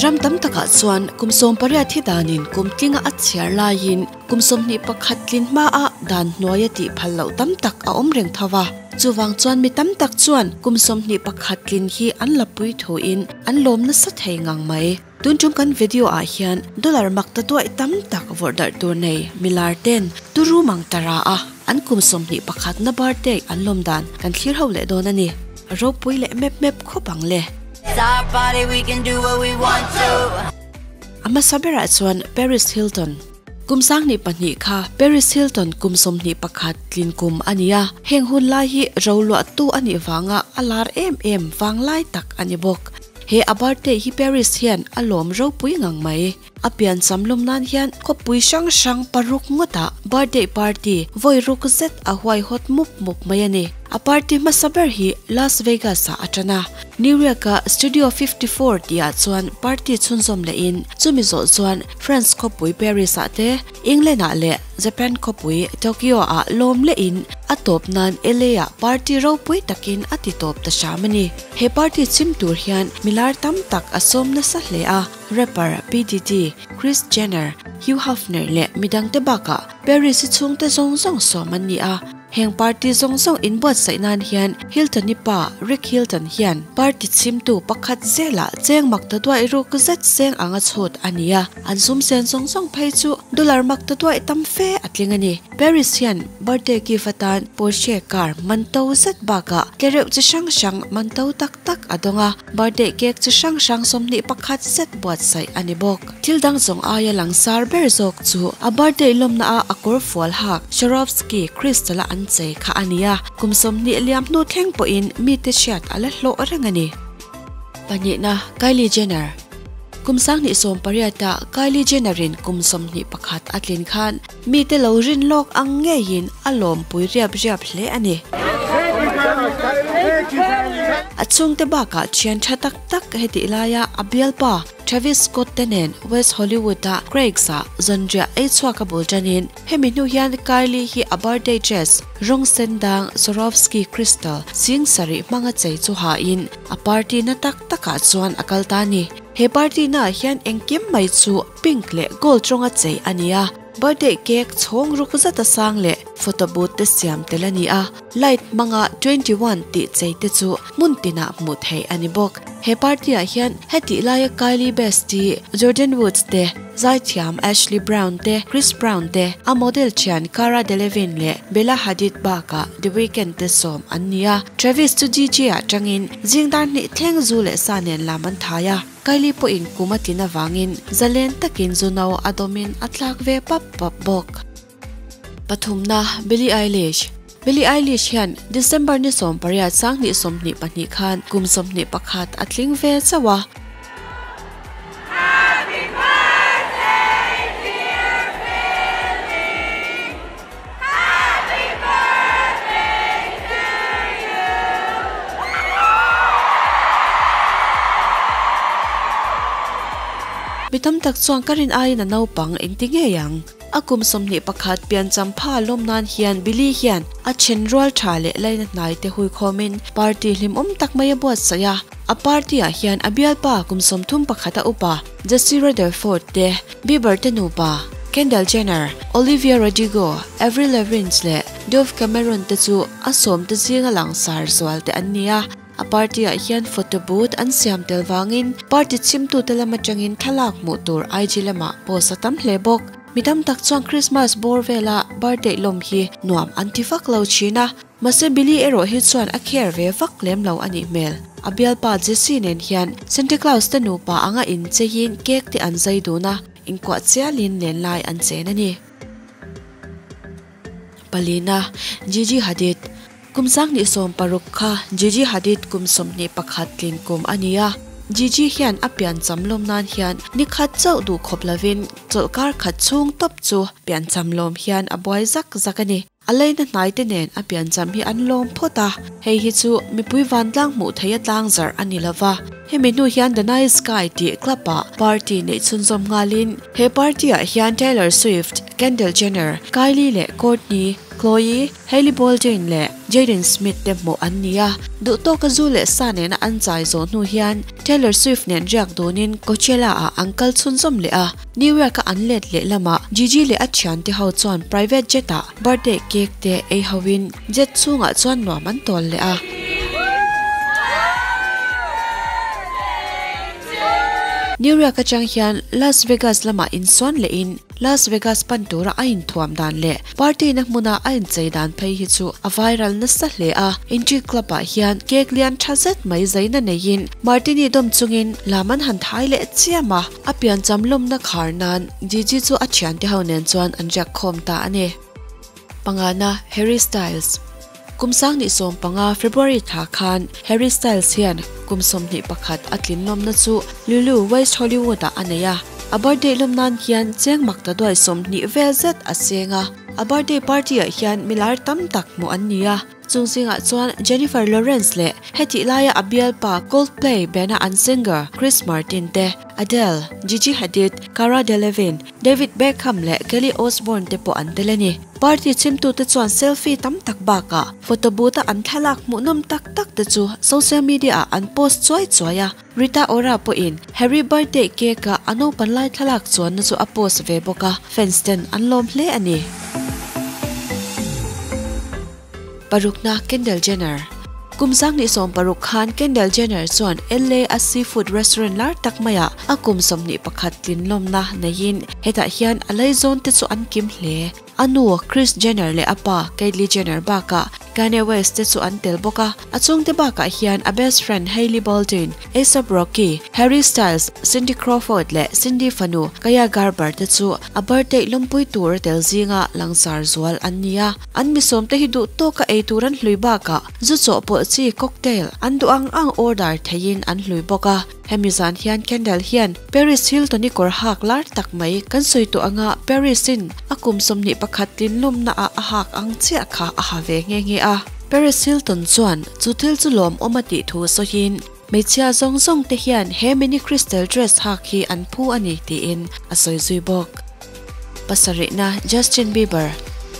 Ram tam takah chuan kum 18 hi danin kum tlinga a chhiar laiin kum 21 tlin hmaa dan hnuaia tih phal loh tam tak a awm reng tho va. Chuvang chuan mi tam tak chuan kum 21 tlin hi an la pui thuin an lawm nasa thei ngang mai. Tun tum kan video ah hian dollar mak ta duai tam tak vawrh darh tur nei milar ten turu mang tara a an kum 21 na birthday an lawm dan kan thlir ho leh dawn ani. Ropui leh mep mep khawp ang le. It's our party, we can do what we want to. Ama sabera chuan Paris Hilton. Kum 2002 kha Paris Hilton kum 21 tlin kum ania. Heng hun lai hi rolua tu ani wanga alar em em wanglai tak ani bawk. He a birthday hi Paris hian alom ropui ngang mai. A pian samlum nan hian khawpui hrang hrang paruk ngawtah birthday party vawi ruk zet a huai hawt mup mup mai ani. A party hmasa ber hi Las Vegas ah a tan a. New York a Studio 54 tih ah chuan party chhunzawm lehin chumi zawh chuan France khawpui Paris ah te, England ah leh Japan khawpui Tokyo ah lawm lehin a tawp nan LA ah party ropui takin a ti tawp ta hram ani. He party chim tur hian milar tam tak a sawm nasa hle a. Rapper P Diddy, Kris Jenner, Hugh Hefner leh midang te bakah Paris hi chhungte zawng zawng sawm an ni a. Heng party zawng zawng inbuatsaih nan hian Hilton i pa Rick Hilton hian party chhimtu pakhat zelah cheng mak ta duai ruk zet seng anga chhut a ni a. An sum sen zawng zawng phei chu dollar mak ta duai tam fe a tling a ni. Paris hian birthday gift atan Porsche car man to zet bakah tlereuh chi hrang hrang man to tak tak a dawng a. Birthday cake chi hrang hrang 21 zet buatsaih a ni bawk. Thil dang zawng aia langsar ber zawk chu a birthday lawmna a a kawr fual hak Swarovski crystal a an chei kha a ni a. Kum 20 liam hnu thleng pawhin mite hriat a la hlawh reng a ni. Pahnihna, Kylie Jenner. Kum 2018 ah Kylie Jenner in kum 21 a tlin khan mite lo rin lawk ang ngeiin a lawmpui riap riap hle a ni. A chhungte bakah thian tha tak tak heti laia a bialpa Travis Scott te nen West Hollywood ah Craig's ah zanriah ei chhuak a bul tanin hemi hnu hian Kylie hi a birthday dress rawng sen dang Swarovski crystal sing sarih hmanga chei chu hain a party na tak takah chuan a kal ta ni. He party na hian engkim mai chu pink leh gold rawnga chei a ni a. Birthday cake chhawng ruk zat a sang leh photo booth te siam tel a ni a. Light hmanga 21 tih chei te chu hmun tinah hmuh theih a ni bawk. He party ah hian heti laia Kylie bestie Jordyn Woods te, zaithiam Ashley Brown te, Chris Brown te, a model thian Cara Delevingne leh Bella Hadid bakah The Weeknd te sawm an ni a. Travis chu DJ ah tangin zing dar hnih thleng zu leh sa nen lam an thai a. Kylie pawhin kum a tlin avangin zalen takin zu no a dawmin a tlak ve pap pap bawk. Pathumna, Billie Eilish. Billie Eilish hian December ni 18 2022 khan kum 21 a tling ve chauh a. Happy birthday, dear Billie. Happy birthday to you. Mi tam tak chuan ka rin aiin a naupang engti ngei ang. A kum 21 piancham pha lawm nan hian Billie hian a then rual tha leh laina hnai te hui khawmin party hlim awm tak mai a buatsaih a. A party ah hian a bialpa kum 31 a upa Jesse Rutherford te, Bieber te nupa, Kendall Jenner, Olivia Rodrigo, Avril Lavigne leh Dove Cameron te chu a sawm te zinga langsar zual te an ni a. A party ah hian photo booth an siam tel wangin party chhimtu te lam atangin thlalak hmuh tur IG lamah post a tam hle bawk. Mi tam tak chuan Christmas bawr vela birthday lawm hi nuam an ti vak lo thin a. Mahse Billie erawh hi chuan a care ve vak lem lo a nih hmel. A bialpa Jesse nen hian Santa Claus te nupa anga incheiin cake te an zai dun a, inkuah chialin len lai an chen a ni. Palina, Gigi Hadid. Kum 2016 kha Gigi Hadid kum 21 tlin kum a ni a. Gigi hian a piancham lawm nan hian ni khat chauh duh khawp lovin chawlhkar khat chhung tawp chu piancham lawm hian a buai zak zak a ni. A leina hnai te nen a piancham hi an lawm phawt a. Hei hi chu mipui vantlang hmuh thei a tlang zarh a ni lova. Hemi hnu hian The Nice Guy tih club ah party neih chhunzawm nghalin he party ah hian Taylor Swift, Kendall Jenner, Kylie leh Kourtney. Chloe, Hailey Baldwin leh Jaden Smith te hmuh an ni a. Duhtawka zu leh sa nena an chai zawh hnu hian Taylor Swift nen riak dunin Coachella ah an kal chhunzawm leh a. New York a an let leh lamah Gigi leh a thiante ho chuan private jet ah birthday cake te ei hoin jet chhungah chuan nuam an tawl leh a. New York atang hian Las Vegas lamah insuan lehin Las Vegas pan tura a inthuam dan leh party na hmuna a inchei dan phei hi chu a viral nasa hle a. Entry club ah hian cake lian tha zet mai zaina neiin martini dawm chungin lam an han thai leh chiam a. A piancham lawmna khar nan Gigi chu a thiante ho nen chuan an riak khawm ta a ni. Pangana Harry Styles. Kum 2015 February thla khan Harry Styles hian kum 21 a tlin lawmna chu Lulu West Hollywood ah a nei a. A birthday lawm nan hian cheng mak ta duai 20 vel zet a cheng a. A birthday party ah hian milar tam tak hmuh an ni a. Chung zingah chuan Jennifer Lawrence leh hetih laia a bialpa Coldplay band-a an singer Chris Martin te, Adele, Gigi Hadid, Cara Delevingne, David Beckham leh Kelly Osbourne te pawh an tel a ni. Party chhimtute chuan selfie tam tak bakah photo booth-a an thlalak hmuhnawm tak tak te chu social media-ah an post chuai chuai a. Rita Ora pawhin Harry birthday cake-a a naupan lai thlalak chuanna chu a post ve bawk a, fans ten an lawm hle a ni. Parukna Kendall Jenner Kum 2016 khan Kendall Jenner chuan LA a seafood restaurant lar tak maiah a kum 21 tlin lawmna neiin hetah hian a laizawn te chu an kim hle. A nu Kris Jenner leh a pa Kylie Jenner bakah Kanye West te chu an tel bawk a. A chhungte bakah hian a best friend Hailey Baldwin, A$AP Rocky, Harry Styles, Cindy Crawford leh Cindy fanu Kaia Gerber te chu a birthday lawmpui tur a tel zinga langsar zual an ni a. An misawm te hi duh tawka ei tur an hlui bakah zu chawhpawlh chi cocktail an duh ang ang order theihin an hlui bawk a. Hemi zan hian Kendall hian Paris Hilton-i kawr hak lar tak mai kan sawi tawh anga Paris in a kum 21 tlin lumna ah a hak ang chiah kha a ha ve nghe nghe a. Paris Hilton chuan chu thil chu lawmawm a tih thu sawiin hmeichhia zawng zawng te hian he mini crystal dress hak hi an phu a ni tiin a sawi zui bawk. Pasarihna Justin Bieber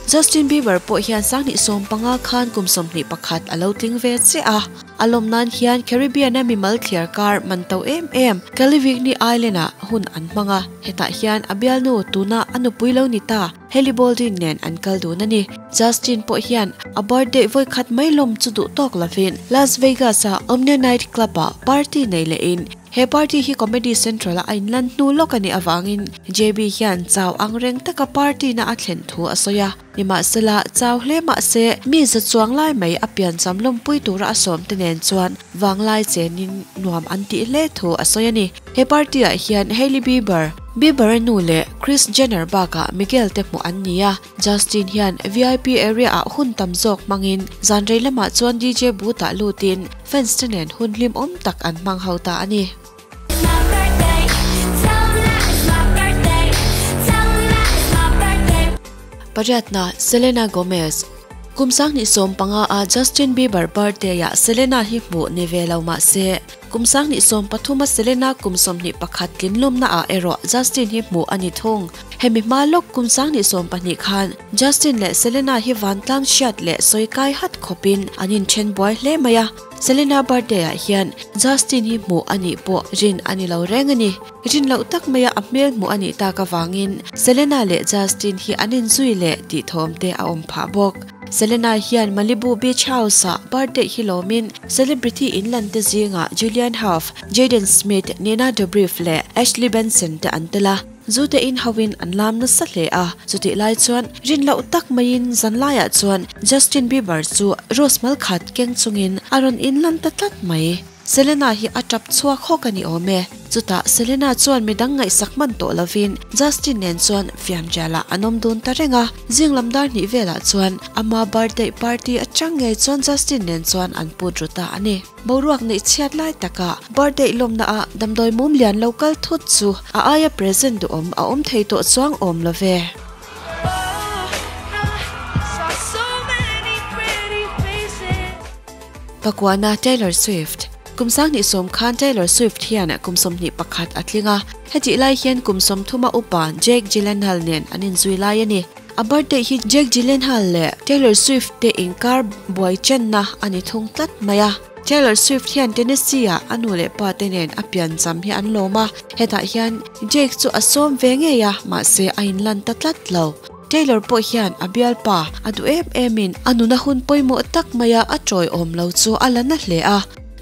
Justin Bieber pawh hian 2015 khan kum 21 a lo tling ve chiah a. A lawm nan hian Caribbean-a mimal thliar kar man to em em Calivigny Island-ah hun an hmang a, hetah hian a bialnu tuna a nupui lo ni ta Hailey Baldwin nen an kal dun a ni. Justin pawh hian a birthday vawi khat mai lawm chu duh tawk lovin Las Vegas-a Omnia Night Club-ah party nei lehin He party hi Comedy Central-a a inlan hnu lawk a nih avangin JB hian chau ang reng taka party na a thlen thu a sawi a. Nimahsela, chau hle mah se, mi za chuang lai mai a piancham lawmpui tura a sawmte nen chuan vanglai chenin nuam an tih hle thu a sawi a ni. He party-ah hian Hailey Bieber, Bieber-a nu leh Kris Jenner bakah Miguel te hmuh an ni a. Justin hian VIP area-ah hun tam zawk hmangin zan rei lamah chuan DJ booth-ah lutin fans te nen hun hlimawm tak an hmang ho ta a ni. Pariatna, Selena Gomez Kum 2015 a Justin Bieber birthday-ah Selena hi hmuh ni ve lo mah se, kum 2013 a Selena kum 21 tlin lawmna ah erawh Justin hi hmuh a ni thung. Hemi hma lawk kum 2020 khan Justin leh Selena hi vantlang hriat leh sawi kai hat khawpin an inthen buai hle mai a. Selena birthday ah hian Justin hi hmuh a nih pawh rin a ni lo reng a ni. Rin loh tak maia a hmel hmuh a nih tak avangin Selena leh Justin hi an inzui leh tih thawm te a awm phah bawk. Selena hian Malibu Beach House ah birthday hi lawmin celebrity inlan te zingah Julianne Hough, Jaden Smith, Nina Dobrev leh Ashley Benson te an tel a. Zu te in hoin an lam nasa hle a, chutih lai chuan rin loh tak maiin zan laiah chuan Justin Bieber chu rose mal khat keng chungin a rawn inlan ta tlat mai. Selena hi a tap chhuak hawk a ni awm e. Chutah Selena chuan midang ngaihsak hman tawh lovin Justin nen chuan fianrialah an awm dun ta reng a. Zing lam dar hnih velah chuan ama birthday party atang ngei chuan Justin nen chuan an put ru ta a ni. Boruak neih chhiat lai takah birthday lawmna ah damdawi mum lian lo kal thut chu a aia present duhawm a awm thei tawh chuang awm lo ve. Pakuana Taylor Swift Kum 2010 khan Taylor Swift hian kum 21 a tling a, hetih lai hian kum 30 a upa Jake Gyllenhaal nen an inzui lai a ni. A birthday hi Jake Gyllenhaal leh Taylor Swift te inkar buai chenna a ni thung tlat mai a. Taylor Swift hian Tennessee ah a nu leh pa te nen a piancham hi an lawm a, hetah hian Jake chu a sawm ve ngei a, mahse a inlan ta tlat lo. Taylor pawh hian a bialpa a duh em em in a nuna hun pawimawh tak maia a tawiawm lo chu a la na hle a.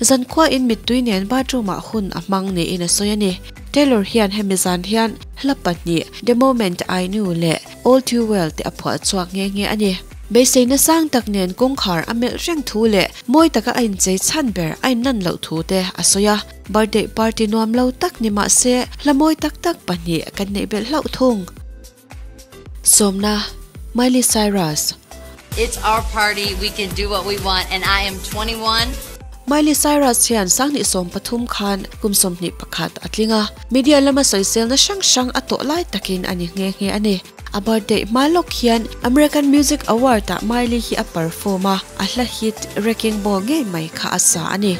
Zankhua in mittui nen bathroom ah hun a hmang niin a sawi a ni. Taylor hian hemi zan hian hla pahnih The Moment I Knew leh All Too Well te a phuah chhuak nghe nghe a ni. Beiseina sang tak nen kawngkhar a melh reng thu leh mawi taka a inchei chhan ber a inlan loh thu te a sawi a. Birthday party nuam lo tak ni mah se hla mawi tak tak pahnih kan neih belh hlauh thung. Sawmna, Miley Cyrus. It's our party, we can do what we want and I am 21. Miley Cyrus hian 2013 khan kum 21 a tling a, media lama sawiselna hrang hrang a tawh lai takin a ni nghe nghe a ni. A birthday hma lawk hian American Music Award ah Miley hi a perform a, a hla hit Wrecking Ball ngei mai kha a sa a ni.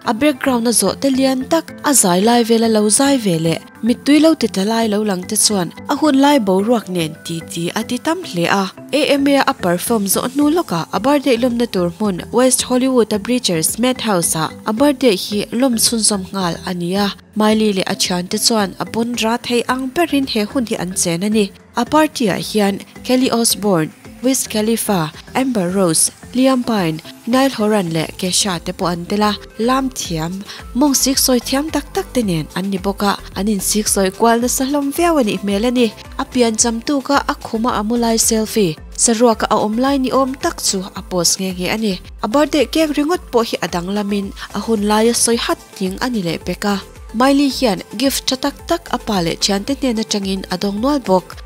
A background a zawh te lian tak a zai lai vel a lo zai ve leh mittui lo ti tla lai lo lang te chuan a hun lai boruak nen ti ti a ti tam hle a. AMA a perform zawh hnu lawkah a birthday lawmna tur hmun West Hollywood a Bridgers Madhouse ah a birthday hi lawm chhunzawm nghal a ni a. Miley leh a thiante chuan a pawn ra thei ang berin he hun hi an chen a ni. A party ah hian Kelly Osbourne, Wiz Khalifa, Amber Rose, Liam Payne, Niall Horan leh Kesha te pawh an tel a, lam thiam, mawng siksawi thiam tak tak te nen an ni bawk a, an insiksawi kual nasa hlawm viau a nih hmel a ni. A pian cham tuk a, a khuma a mu lai selfie, saruaka a awm lai ni awm tak chu a post nghe nghe a ni. A birthday cake ringawt pawh hi a danglamin a hun laia sawi hat tling a ni leh pek a. Miley hian gift tha tak tak a pa leh thiante hnen atangin a dawng nual bawk.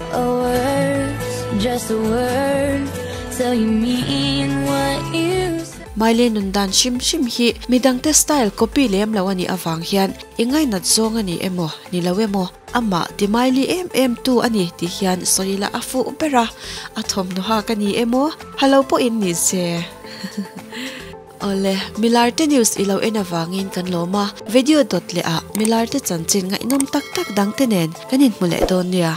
Miley nun dan hrim hrim hi midangte style copy lem lo a nih avang hian i ngainat zawng a ni emaw ni lo emaw amah ti Miley em em tu a ni tih hian sawi ila a fuh ber a, a thawmhnaw hak a ni emaw ha lo pawhin ni se. Awle, Milarte News i lo en avangin kan lawm a, video dawt leh ah Milarte chanchin ngaihnawm tak tak dangte nen kan inhmu leh dawn nia.